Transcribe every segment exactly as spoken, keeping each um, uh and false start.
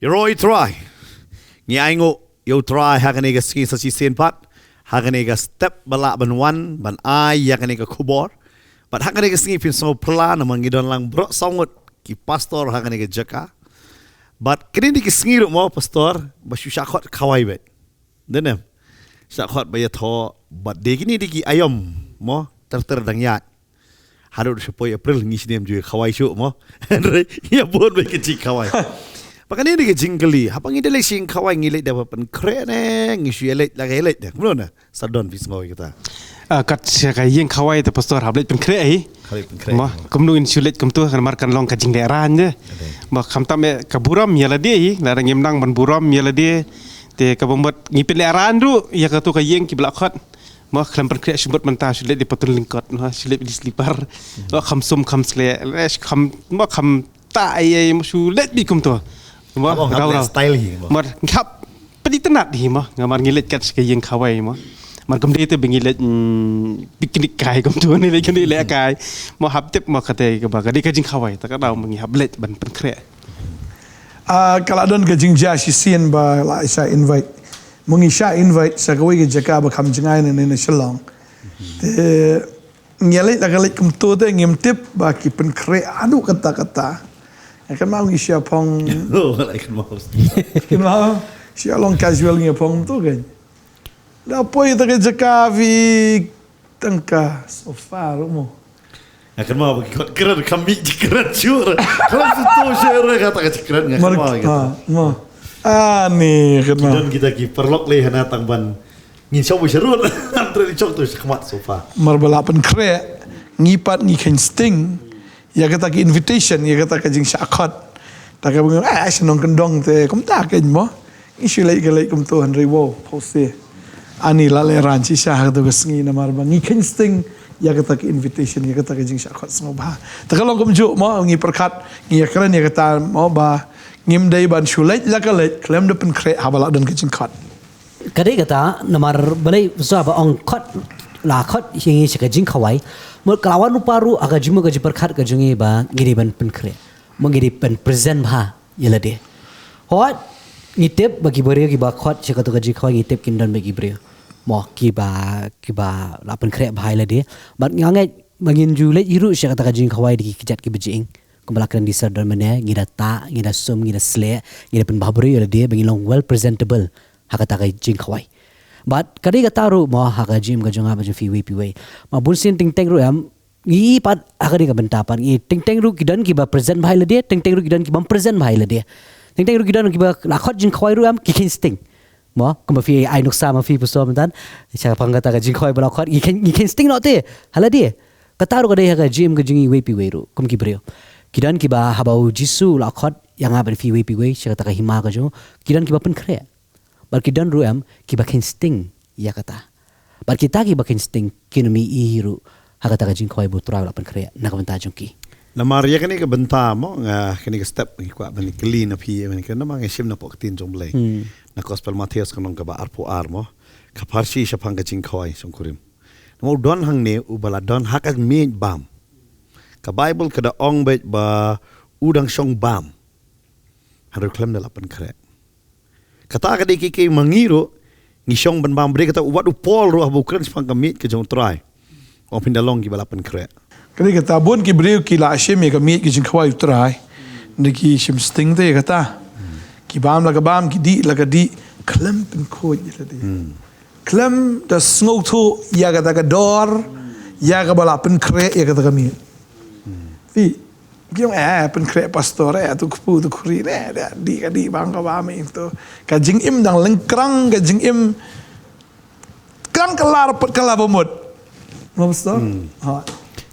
Ïaroh ïa u Trai. Ngi ainguh ïa u Trai ha kane ka sngi sa shisien pat, ha kane ka step ba lah ban wan ban ai ïa kane ka khubor. Bad ha kane ka sngi phin sngew pyrshah namar ngi don lang baroh saw ngut ki pastor ha kane ka jaka. Bad kine dei ki sngi ruh mo pastor ba shu shah khot khawai beit. Dei ne em? Shah khot ba ïathoh bad dei kine dei ki aïom mo ter ter dang ïaid. Haduh sha poi April ngi shu nym ju khawai shuh mo. Hynrei ïa bun beit ka jingkhawai. Ba kane dei ka jingkylli. Haba ngi da leit sha ïing khawai ngi leit da ba pynkhreh ne ngi shu ïa leit la ka ïa leit ne. Kumno ne? Sa don phi sngew ïa kata. Ah, kat sha ka ïing khawai te pastor hap leit pynkhreh hi. Hap leit pynkhreh. Mo, kumno ngin shu leit kumto kan mar kan long ka jingleh rang ne. Mo, khamtam eh ka burom ïa lade hi. Lada ngim nang ban burom ïa lade. Te kaba mut ngi pynleh rang ruh ïa kato ka ïing kiba la khot. Mo, khlem pynkhreh shu mut mynta shu leit da patun lyngkot, mo, shu leit da slipar. Mo, kham sum kham sleh, leh kham, mo, kham ta ei ei, mo, shu leit beit kumto. Mo, hap leh style hi, mo. Mo, hap pynïatynnat hi, mo, namar ngi leit kat sha ka ïing khawai, mo. Mar kumta te ba ngi leit, mm, picnic kai kumto, ngi leit kane leh kai. Mo, hap tip, mo, kata kaba ka dei ka jingkhawai, ta ka daw mo ngi hap leit ban pynkhreh. Ah, ka la don ka jingjia shisien ba la shah invite. Mo ngi shah invite sha kawei ka jaka ba kham jngai na ne na Shillong. Te ngi leit la ka leit kumto te ngim tip ba ki pynkhreh haduh katta katta. Nga kynmaw ngi shah phong. Oh, la kynmaw. Kynmaw shah long casual ngi phong kumto kan. Da poi ta ka jaka phi tang ka sofa ruh mo. Nga kynmaw ba ki khot kren kham mih ki kren shuh. Khlem shu to shuh re kata ka jingkren nga kynmaw ïa kata. Mo. Ani kynmaw. Ki don kita ki paralok lei hana tang ban ngin shong ba sharud. Am tre di chong to sha khmat sofa. Mar ba la pynkhreh ngi pat ngi kheiñ sting. Ïa kata ka invitation, ïa kata ka jingshah khot. Ta ka bang, ah, shnong kyndong te kumta kein mo. Ngi shu leit ka leit kumto hynrei wow, pause. Ani la leh rang shisha ha kato ka sngi namar ba ngi kheiñ sting ïa kata ka invitation, ïa kata ka jingshah khot sngewbha. Ta ka long kumjuh mo, ngi pyrkhat, ngi ïakren ïa kata mo ba ngim dei ban shu leit la ka leit khlem da pynkhreh haba la don ka jingkhot. Ka dei kata, namar balei, sa ba ong khot, la khot ïa ngi sha ka jingkhawai. Mut ka la wan ruh pa ruh ha ka jingmut ka jingpyrkhat ka jong ngi ba ngi dei ban pynkhreh. Mo ngi dei ban present bha ïa lade. Hooid, ngi tip ba ki briew kiba khot sha kato ka jingkhawai ngi tip kin don beit ki briew. Mo kiba, kiba la pynkhreh bha ïa lade. Bad nga ngeit ba ngin ju leit hi ruh sha kata ka jingkhawai da ki kjat kiba jingim. Kumba la kren da i Sir Don mynne, ngi da tah, ngi da sum, ngi da sleh, ngi da pynbha briew ïa lade, ba ngin long well presentable ha kata ka jingkhawai. Bad ka dei kata ruh mo ha ka jingim ka jong nga bad jong phi iwei pa iwei. Ma bunsien teng teng ruh em, ngi i pat ha kane ka bynta pat, ngi teng teng ruh ki don kiba present bha ïa lade, teng teng ruh ki don kibym present bha ïa lade. Teng teng ruh ki don kiba la khot jingkhawai ruh em, ki kheiñ sting. Mo, kumba phi ai nuksa ma phi pastor mynta. Shaphang kata ka jingkhawai ba la khot, ngi kheiñ, ngi kheiñ sting noh te ha lade. Kata ruh ka dei ha ka jingim ka jong ngi iwei pa iwei ruh kum ki briew. Ki don kiba haba u Jisu u la khot ïa nga bad phi iwei pa iwei sha kata ka hima ka jong u, ki don kiba pynkhreh. Bad ki don ruh em kiba kheiñ sting ïa kata. Bad kita kiba kheiñ sting kin ym i hi ruh ha kata ka jingkhawai ba u Trai u la pynkhreh na ka bynta jong ki. Namar ïa kane ka bynta mo, nga kane ka step ngi kwah ban kylli na phi, ïa kane ka namar nga shim na poh ka ktien jong Blei. Hmm. Na Gospel Mathaios ka lynnong kaba arphew ar mo, ka pharshi shaphang ka jingkhawai shongkurim. Namar u don hangne uba la don ha ka miej bam. Ka Baibl ka da ong beit ba u dang shong bam. Hynrei khlem da la pynkhreh. Kata ka dei kiei kiei ma ngi ruh, ngi shong ban bam, bad kata wat u Paul ruh haba u kren shaphang ka miej ka jong u Trai. Ong phin da long kiba la pynkhreh. Ka dei kata bun ki briew ki la shim ïa ka miej ka jingkhawai u Trai. Hynrei ki shim sting te ïa kata. Ki bam la ka bam, ki dih la ka dih, khlem pynkhuid ïa lade. Hmm. Khlem da sngewthuh ïa kata ka dor, ïa kaba la pynkhreh ïa kata ka miej. Phi, ki ong, eh, pynkhreh pastor, eh, tu kpu, tu khuri, eh, da dih ka dih, bam ka bam, eh, tu. Ka jingim dang lyngkrang, ka jingim khlem kylla, pat kylla ba mut. Mo pastor? Hmm. Ha.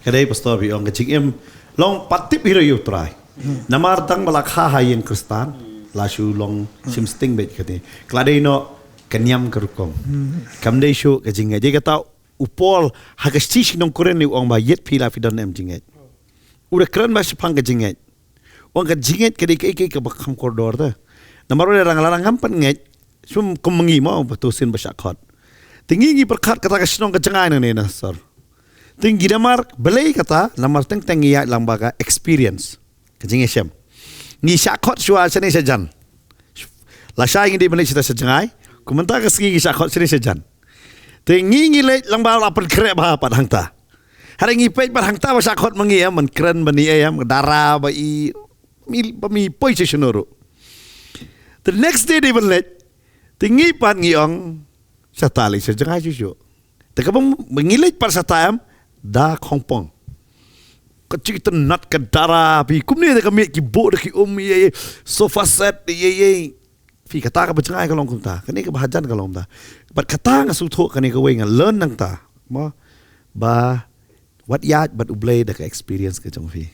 Ka dei pastor phi ong ka jingim long pat tip hi ruh ïa u Trai. Hmm. Namar tang ba la kha ha ïing Khristan, la shu long shim sting beit kane. Ka la dei noh ka niam ka rukom. Hmm. Kam dei shuh ka jingngeit. Dei kata u Paul ha ka shithi sha ki nong Korinth u ong ba ïit phi la phi don em jingngeit. U da kren ba shaphang ka jingngeit. U ong ka jingngeit ka dei kaei kaei kaba kham kordor te. Namar u da rang la rang ngam pat ngeit. Shum kum ma ngi mo ba to sien ba shah khot. Te ngi ngi pyrkhat kata ka shnong ka jngai nangne na sor. Te ngi namar balei kata namar teng teng ngi ïaid lang ba ka experience. Ka jingïashem. Ngi shah khot shuwa shane shajan. Lashai ngi dei ban leit shata sha jngai. Kumta ka sngi ngi shah khot sha ri sha jan. Te ngi ngi leit lang ba la pynkhreh bha pat hangta. Hynrei ngi peit pat hangta ba shah khot ma ngi em, man kren ba ni em, dara ba i, mi, ba mi poi sha shano ruh. The next day dei ban leit. Te ngi pat ngi ong, shata leit sha jngai shuh shuh. Te kaba ngi leit pat shata em, da khongpong. Ka jingtynnat ka dara, phi kumne da ka miej ki buh da ki um, ye, ye, sofa set, ye, ye. Phi kata kaba jngai ka long kumta, kane kaba hajan ka long kumta. Bad kata nga sngewthuh kane kawei nga learn nangta. Mo, ba, wat ïaid bad U Blei da ka experience ka jong phi.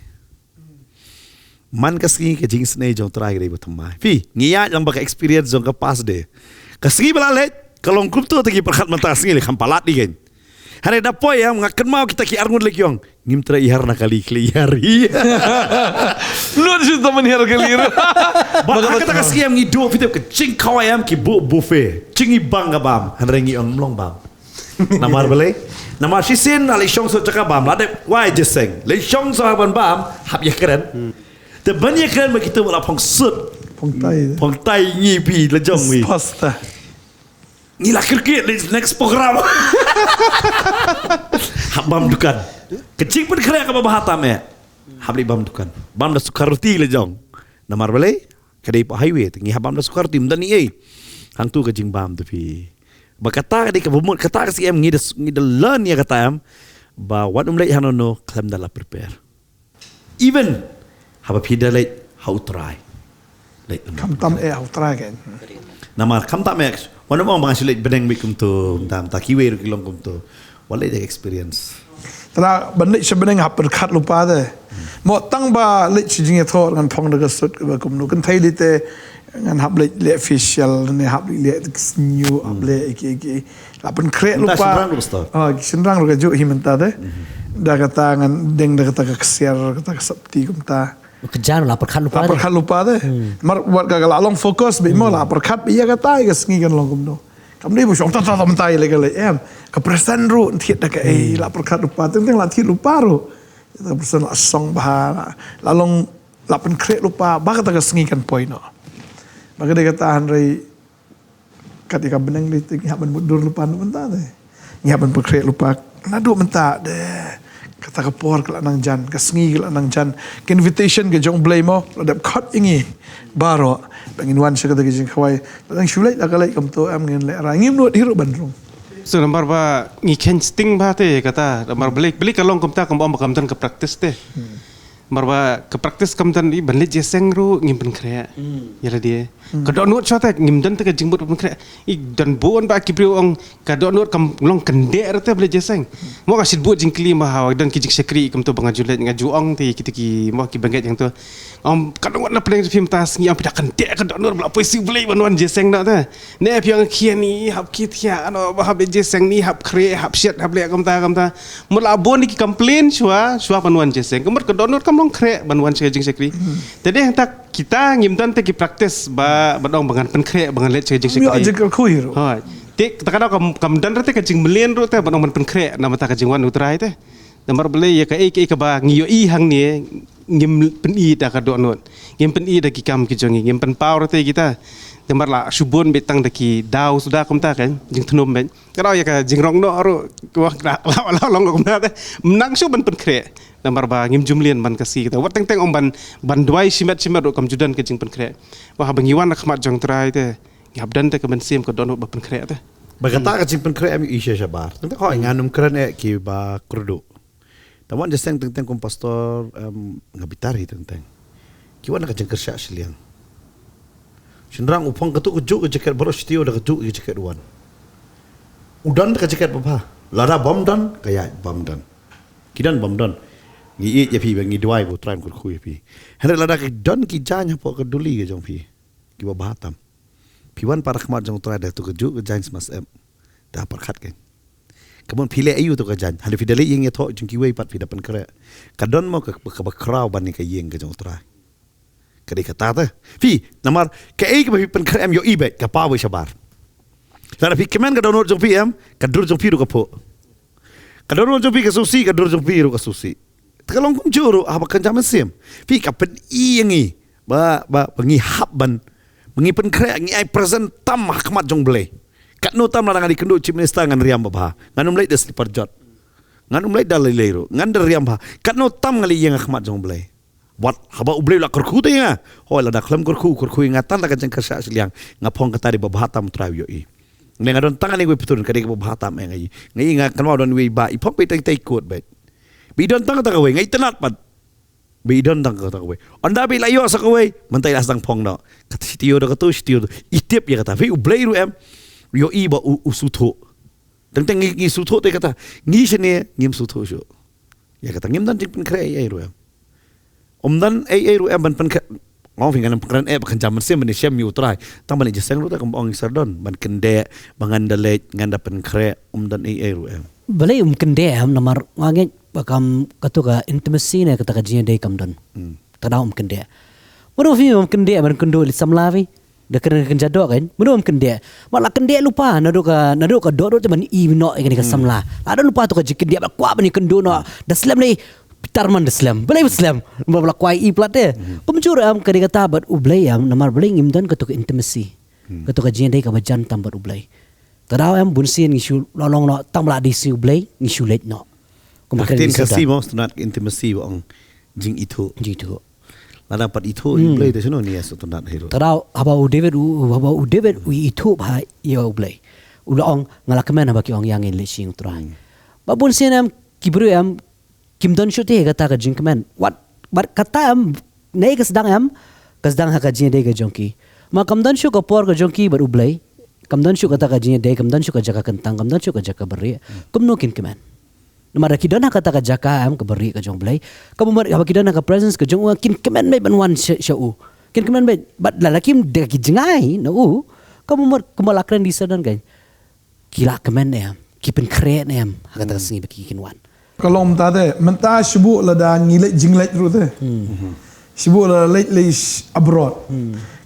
Man ka sngi ka jingisynei jong U Trai ka dei ba thymmai. Phi, ngi ïaid lang ba ka experience jong ka past day. Ka sngi ba la leit, ka long kumto te ngi pyrkhat mynta ka sngi lei kham palat di kein. Hynrei da poi em nga kynmaw kita ki arngut lei ki ong. Ngim trei ïar na kali kli ïar hi. Lut shu ta man ïar kali. Ba kata ka sngi em ngi duh phi tip ka jingkhawai em ki buh buffet. Jingibang ka bam. Hynrei ngi ong mlong bam. Namar balei? Namar shisien la leit shong sha jaka bam, la dep wai jeseng. Leit shong sha ban bam, hap ïakren. Te ban ïakren ma kito ba la phong sut. Phong tai. Phong tai ngi phi la jong wi. Pasta. Ngi la kyrkieh leit next program. Hap bam dukan. Ka jingpynkhreh kaba bha tam eh. Hap leit bam dukan. Bam da suka roti la jong. Namar balei? Ka dei pa highway te ngi hap bam da suka roti ym don ei. Hangtu ka jingbam te phi. Ba kata ka dei kaba mut kata ka sngi em ngi da ngi da learn ïa kata em. Ba wat ym leit hangno hangno khlem da la prepare. Even haba phi da leit ha U Trai. Leit. Kham tam eh ha U Trai kein. Namar kham tam eh. Wat ym ong ba nga shu leit bneng beit kumto, tam ta kiwei ruh ki long kumto. Wat leit da experience. Te lada ban leit sha bneng hap pyrkhat lypa te. Mo tang ba leit sha jingïathoh ngan phong da ka sut kaba kumno, kynthei lei te ngan hap leit leh facial ne hap leit leh sniew, hap leh ki ki. La pynkhreh lypa. Mynta shynrang ruh, pastor. Ah, ki shynrang ruh kajuh hi mynta te. Da kata ngan deng da kata ka ksiar, kata ka sopti kumta. Ka jan la pyrkhat lypa. La pyrkhat lypa te. Mar wat ka la long focus beit mo, la pyrkhat beit ïa kata ïa ka sngi kan long kumno. Kam dei ba shong ta ta ta mynta ïa lei ka lei em. Ka present ruh thied da kaei, la pyrkhat lypa, teng teng la thied lypa ruh. Ka present la song bha, la long, la pynkhreh lypa ba kata ka sngi kan poi noh. Ba ka dei kata hynrei kat ïa ka bneng lei te ngi hap ban mutdur lypa naduh mynta te. Ngi hap ban pynkhreh lypa naduh mynta te. Kata ka por ka la nang jan, ka sngi ka la nang jan. Ka invitation ka jong U Blei mo la dep khot ïa ngi baroh ba ngin wan sha kata ka jingkhawai. La dang shu leit la ka leit kumto em, ngin lehrain, ngim nud hi ruh ban rung. So namar ba ngi kheiñ sting bha te kata, namar balei, balei ka long kumta, kumba ong ba kam don ka practice te. Namar ba ka practice kam don, i ban leit jeseng ruh ngim pynkhreh ïa lade. Ka dohnud shwa te ngim don te ka jingmut ban pynkhreh. I don bun ba ki briew ong ka dohnud kam long kyndeh ruh te ban leit jeseng. Mo nga shait bud jingkylli, ma hawa don ki jingshakri kumto ba nga ju leit, nga ju ong te kita ki, mo ki bangeit hangto. Ong ka dohnud na pdeng jong phi mynta sngi, ong phi da kyndeh ka dohnud ba la poi sha U Blei ban wan jeseng noh te. Ne phi ong khie ni hap khie thiah noh, ba hap leit jeseng ni hap khreh, hap shet, hap leh kumta kumta. Mut la bun ki complain shwa, shwa ban wan jeseng. Ka mut ka dohnud kam long khreh ban wan sha ka jingshakri. Te dei hangta kita ngim don te ki practice ba, ban ong ba ngan pynkhreh, ba ngan leit sha ka jingshakri. Ïa jingkyrkhu hi ruh. Hooid. Te kata ka daw kam, kam don ruh te ka jingmlien ruh te ban ong ban pynkhreh namar kata ka jingwan U Trai te. Namar balei ïa kaei kaei kaba ngi ïohi hangne ngim pyni da ka dohnud. Ngim pyni da ki kam ki jong ngi. Ngim pynpaw ruh te kita. Namar la shu bun beit tang da ki daw suda kumta kan, jingthnum beit. Ka daw ïa ka jingrong noh ruh, wah, ka la, la, la long kumta te. Mynta shu ban pynkhreh. Namar ba ngim ju mlien man ka sngi kita. Wat teng teng ong ban, ban duwai shimet shimet ruh kam ju don ka jingpynkhreh. Wah, ba ngi wan ha khmat jong U Trai te, ngi hap don te ka mynsiem ka dohnud ba pynkhreh te. Ba kata ka jingpynkhreh em ïohi sha shabar. Teng teng hooid ngan ym kren eh kiba kyrduh. Tang wan jeseng teng teng kum pastor, em, nga bitar hi teng teng. Ki wan da ka jingkyrshan shiliang. Shynrang u phong kato kajuh ka jaket baroh, shu tiew da kajuh ka jaket u wan. U don da ka jaket ba bha. Lada bym don, ka ïaid bym don. Ki don bym don. Ngi ïeit ïa phi ba ngi duwai ba U Trai un kyrkhu ïa phi. Hynrei lada ki don ki jaiñ hapoh ka duli ka jong phi. Kiba bha tam. Phi wan pat ha khmat jong U Trai da kato kajuh ka jaiñ sma syep. Da pyrkhat kein. Ka mut phi leh aïu to ka jaiñ. Hynrei phi da leit ïeng ïathoh jong kiwei pat phi da pynkhreh. Ka don mo ka, ka, kaba khraw ban ïa ka ïing ka jong U Trai. Ka dei kata te. Phi, namar kaei kaba phi pynkhreh em ïohi beit, ka paw beit shabar. Lada phi kmen ka dohnud jong phi em, ka dur jong phi ruh ka phuh. Ka dohnud jong phi ka sngewsih, ka dur jong phi ruh ka sngewsih. Te ka long kumjuh ruh haba kynja mynsiem. Phi ka pyni ïa ngi ba, ba, ba ngi hap ban Ngi pynkhreh, ngi ai present tam ha khmat jong Blei. Katno tam lada nga dei kynduh chief minister ngan riam babha. Ngan ym leit da slipper jot. Ngan ym leit da lei lei ruh. Ngan da riam bha. Katno tam nga leit ïeng ha khmat jong Blei. Wat haba U Blei u la kyrkhu te ïa nga. Hooid lada khlem kyrkhu, kyrkhu ïa nga tang da ka jingkyrshan shiliang. Nga phong kata dei babha tam Trai u ïohi. Ne nga don tang kane kawei pynthun ka dei kaba babha tam eh nga ïohi. Nga ïohi nga kynmaw don wei ba i phong beit tang tei kut beit. Ba i don tang kata kawei nga itynnad pat. Ba i don tang kata kawei. Ynda ba i la ïoh sa kawei, mynta i la sdang phong noh. Kata shi taïew da katu, shi taïew da. I tip ïa kata. Phi U Blei ruh em. Ïohi ba u, u sngewthuh. Teng teng ngi, ngi sngewthuh te kata. Ngi shane ngim sngewthuh shuh. Ïa kata ngim don jingpynkhreh ei ei ruh em. Ym don ei ei ruh em ban pynkhreh. Ong phi ngan pynkhreh eh ba kan jam mynsiem ban ïashem ïa U Trai. Tang ban ïa jingïaseng ruh te kum ong i Sir Don ban kyndeh ba ngan da leit ngan da pynkhreh ym don ei ei ruh em. Balei ym kyndeh em namar nga ngeit ba kam katu ka intimacy ne kata ka jingïadei kam don. Hmm. Te daw ym kyndeh. Mano phi ym kyndeh ban kynduh leit samla phi. Da kren kynja doh kan. Mano ym kyndeh. Ba la kyndeh lypa naduh ka naduh ka doh doh te ban i noh ïa kane ka samla. La don lypa tu ka jingkyndeh ba kwah ban ïakynduh noh. Da slem ne Peter man da slem. Balei ba slem. Ba la kwah i plat te. Kumjuh em ka dei kata bad U Blei em namar balei ngim don katu ka intimacy. Katu ka jingïadei kaba jan tam bad U Blei. Te daw em bun sien ngi shu long long noh tang ba la dei sien U Blei ngi shu leit noh. Kum ka kren ktien Khasi mo sngewtynnat intimacy ba ong jingithuh. Jingithuh. Lada pat ithuh ïa U Blei te shano ngi ïa sngewtynnat hi ruh. Te daw haba u David u haba u David u ithuh bha ïa U Blei. U la ong nga la kmen haba ki ong ïa ngi leit sha ïing U Trai. Ba bun sien em ki briew em kim don shuh te kata ka jingkmen. Wat bad kata em ne ka sdang em ka sdang ha ka jingïadei ka jong ki. Ma kam don shuh ka por ka jong ki bad U Blei. Kam don shuh kata ka jingïadei, kam don shuh ka jaka kyntang, kam don shuh ka jaka barieh. Kumno kin kmen. Namar da ki don ha kata ka jaka em ka barieh ka jong U Blei. Ka mut haba ki don ha ka presence ka jong u kin kmen beit ban wan sha, sha u. Kin kmen beit bad lada kim da ki jngai na u. Ka mut kumba la kren di sadan kan. Ki la kmen em, ki pynkhreh em ha kata ka sngi ba ki kin wan. Ka long mynta te, mynta shibun lada ngi leit jingleit ruh te. Shibun lada leit leit abroad.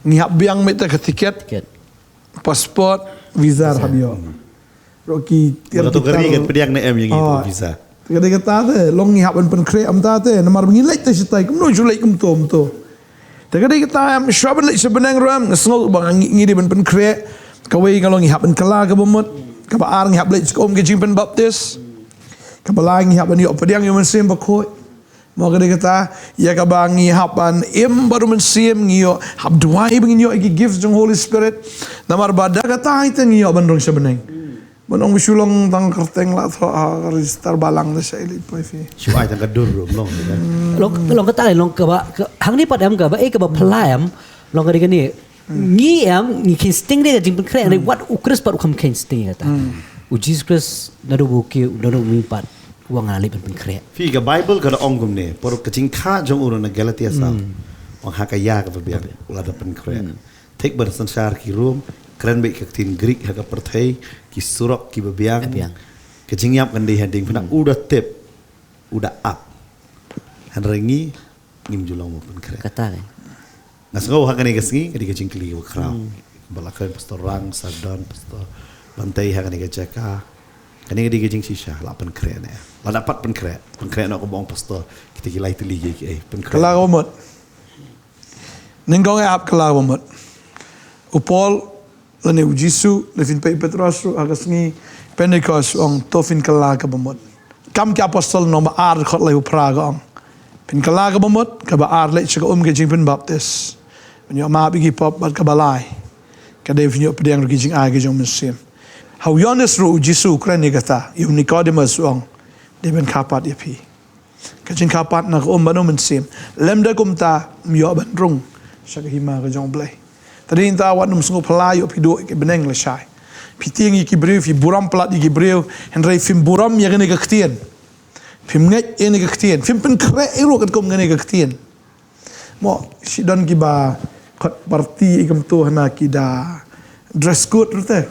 Ngi hap biang mynta ka tiket. Tiket. Passport, visa hap ïoh. Ruh ki tiar ki tar. Pdiang ne em ïa ngi visa. Te ka dei kata te long ngi hap ban pynkhreh mynta te namar ngi leit te shatai kumno ju leit kumto kumto. Te ka dei kata em shuwa ban leit sha bneng ruh em nga sngew ba ngi ngi dei ban pynkhreh. Kawei ka long ngi hap ban kylla kaba mut. Kaba ar ngi hap leit sha ka um ka jingpynbaptis. Kaba lai ngi hap ban ïoh pdiang ïa u Mynsiem Bakhuid. Mo ka dei kata ïa kaba ngi hap ban im bad u Mynsiem ngi ïoh hap duwai ba ngin ïoh ïa ki gift jong Holy Spirit. Namar ba da kata ïa te ngi ïoh ban rung sha bneng. Ban ong ba shu long tang kyrteng la thoh ha ka register balang da sha ili poi phi. Shu ai tang ka dur ruh long. Long long kata long kaba hangne pat em kaba eh kaba phylla em long ka dei kane. Ngi em ngi kheiñ sting de ka jingpynkhreh ngi wat u Khrist pat u kham kheiñ sting ïa kata. U Jesus Christ naduh u kiew naduh u mih pat u ong nga leit ban pynkhreh. Phi ka Bible ka da ong kumne por ka jingkha jong u na Galatia saw. Ong ha ka ïa kaba biang u la da pynkhreh. Thik ba na synshar ki Rom kren beit ka ktien Greek ha ka pyrthei ki surok kiba biang. Biang. Ka jingïap kan dei ha ding pynah u da tip u da ap. Hynrei ngi ngim ju long ba pynkhreh. Kata kan. Nga sngew ha kane ka sngi ka dei ka jingkylli kaba khraw. Ba la kren Pastor Rang, Sir Don, Pastor Bantei ha kane ka jaka. Kane ka dei ka jingshisha la pynkhreh ne. La da pat pynkhreh. Pynkhreh noh kumba ong Pastor. Kita ki lai tylli ki ai pynkhreh. Kylla kaba mut. Nyngkong eh hap kylla kaba mut. U Paul lane u Jisu, lane phin peit Petros ruh ha ka sngi Pentecost u ong to phin kylla kaba mut. Kam ki apostol nong ba ar khot lai u phra ka ong. Phin kylla kaba mut, kaba ar leit sha ka um ka jingpynbaptis. Phin ïoh map ïa ki pop bad kaba lai. Ka dei phin ïoh pdiang ruh ki jingai ki jong u Mynsiem. Ha u Ïoannis ruh u Jisu u kren ïa kata, ïa u Nicodemus u ong. Dei ban kha pat ïa phi. Ka jingkha pat na ka um bad u Mynsiem. Lymda kumta ym ïoh ban rung sha ka hima ka jong u Blei. Te dei nta wat nym sngew phylla ïoh phi duh ïa ki bneng lashai. Phi tieng ïa ki briew, phi burom palat ïa ki briew, hynrei phim burom ïa kane ka ktien. Phim ngeit ïa kane ka ktien, phim pynkhreh ïa ruh katkum kane ka ktien. Mo, shi don kiba khot party ïa kumto hana ki da dress code ruh te.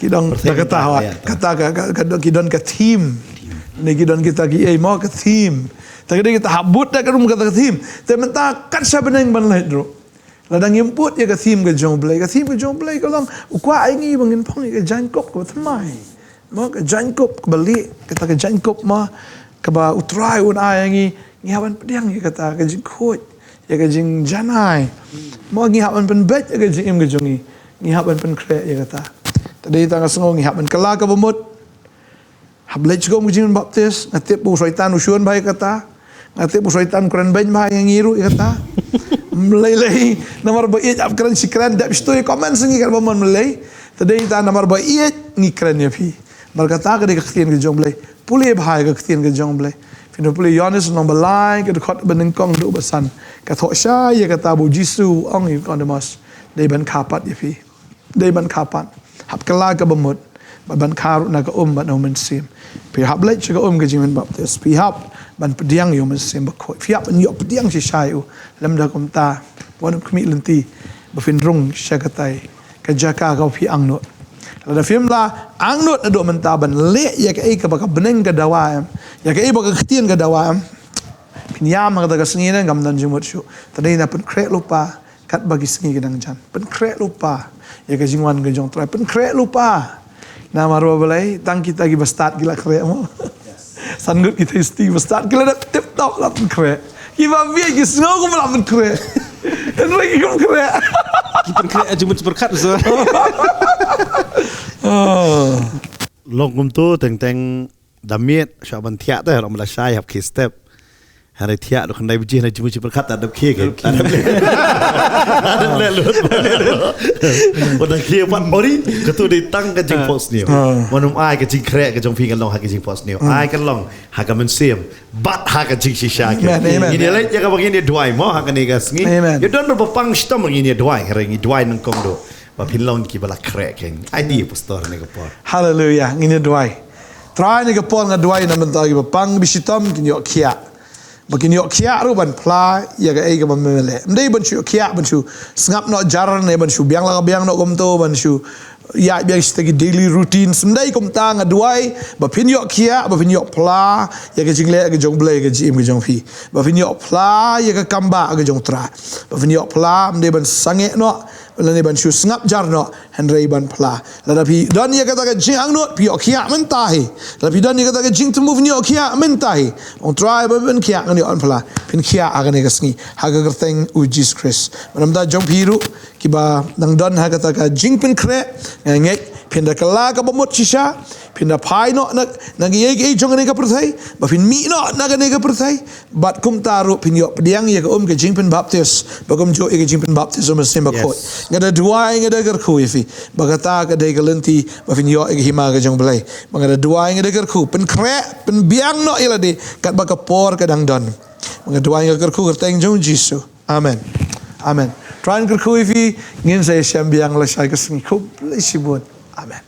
Ki don kata ka, ka, ki don ka theme. Ne ki don kita ki ei mo ka theme. Te ka dei kita hap bud da ka rum kata ka theme. Te mynta kat sha bneng ban leit ruh. Lada ngim bud ïa ka theme ka jong u Blei, ka theme ka jong u Blei ka long u kwah ïa ngi ba ngin phong ïa ka jaiñkup kaba thymmai. Mo ka jaiñkup kaba lieh, kata ka jaiñkup mo kaba u Trai un ai ïa ngi, ngi hap ban pdiang ïa kata ka jingkhuid. Ïa ka jingjanai. Mo ngi hap ban pynbeit ïa ka jingim ka jong ngi. Ngi hap ban pynkhreh ïa kata. Te dei tang ka sngew ngi hap ban kylla ka bamut. Hap leit sha ka um ka jingpynbaptis, nga tip ba u Soitan u shun bha ïa kata. Nga tip ba u Soitan u kren beiñ bha ïa ngi ruh ïa kata. Mlei lei, namar ba ïeit hap kren shi kren, dep shi tu ïa comment sa ngi kat ba mon mlei. Te dei tang namar ba ïeit ngi kren ïa phi. Namar kata ka dei ka ktien ka jong Blei. Pule bha ïa ka ktien ka jong Blei. Phin pule Ïoannis lynnong ba lai ka dkhot ba nyngkong haduh ba san. Ka thoh shai ïa kata ba u Jisu u ong ïa u Nikodemos. Dei ban kha pat ïa phi. Dei ban kha pat. Hap kylla ka bamut. Bad ban kha ruh na ka um bad na u mynsiem. Phi hap leit sha ka um ka jingpynbaptis. Phi hap ban pdiang ïa u Mynsiem Bakhuid. Phi hap ban ïoh pdiang shisha ïa u. Lymda kumta. Wan khmih lynti. Ba phin rung sha katei. Ka jaka kaba phi angnud. Lada phim la angnud naduh mynta ban leh ïa kaei kaba ka bneng ka dawa em. Ïa kaei ba ka ktien ka dawa em. Phin ïam ha kata ka sngi ne ngam don jingmut shuh. Te dei na pynkhreh lypa. Katba ki sngi ki dang jan. Pynkhreh lypa. Ïa ka jingwan ka jong u Trai. Pynkhreh lypa. Namar ba balei, tang kita kiba stad ki la khreh mo. San ngut kita kiba stad ki la dep tip top la pynkhreh. Kiba bieit ki sngew kum la pynkhreh. Hynrei kim khreh. Ki pynkhreh jingmut pyrkhat so. Oh. Long kumto teng teng da miet sha ban thiah te long ba la shai hap ki step. Hynrei thiah dok khyndai baje hynrei jingmut pyrkhat ta dep khie ke. Ta dep le. Ta dep le lut. Ba da khie pat ori katu dei tang ka jingphohsniew. Ah. Wat nym ai ka jingkhreh ka jong phi kan long ha ka jingphohsniew. Ai kan long ha ka mynsiem. Bad ha ka jingshisha ke. Amen, amen. Ngin ïa leit ïa kaba ngin ïa duwai mo ha kane ka sngi. Amen. Ïa don ruh ba pang shitom ngin ïa duwai, hynrei ngin duwai nyngkong duh. Ba phin long kiba la khreh kein. Ai di pastor ne ka por. Hallelujah. Ngin ïa duwai. Trai ne ka por nga duwai na bynta kiba pang ba shitom kin ïoh khiah. Ba kin ïoh khiah ruh ban phla ïa kaei kaba me leh. Ym dei ban shu khiah ban shu sngap noh jar ne ban shu biang la ka biang noh kumto ban shu ïa biang shi ta ki daily routines. Ym dei kumta nga duwai ba phin ïoh khiah, ba phin ïoh phla ïa ka jingleh ka jong Blei ka jingim ka jong phi. Ba phin ïoh phla ïa ka kambah ka jong u Trai. Ba phin ïoh phla ym dei ban sangeh noh, lane ban shu sngap jar noh, hynrei ban phla. Lada phi don ïa kata ka jingangnud phi ïoh khiah mynta hi. Lada phi don ïa kata ka jingthmu phin ïoh khiah mynta hi. Ong Trai ba phin khiah ngan ïoh phla. Phin khiah ha kane ka sngi. Ha ka kyrteng u Jisu Khrist. Namar da jong phi ruh kiba nang don ha kata ka jingpynkhreh, nga ngeit phin da kylla kaba mut shisha, phin da phai noh na, na kiei kiei jong kane ka pyrthei, ba phin mih noh na kane ka pyrthei, bad kumta ruh phin ïoh pdiang ïa ka um ka jingpynbaptis, ba kumjuh ïa ka jingpynbaptis u Mynsiem Bakhuid. Yes. Nga da duwai, nga da kyrkhu ïa phi, ba kata ka dei ka lynti ba phin ïoh ïa ka hima ka jong Blei. Ba nga da duwai, nga da kyrkhu, pynkhreh, pynbiang noh ïa lade katba ka por ka dang don. Ba nga duwai, nga kyrkhu kyrteng jong u Jisu. Amen. Amen. Trai un kyrkhu ïa phi, ngin sa ïashem biang lashai ka sngi. Khublei shibun. Amen.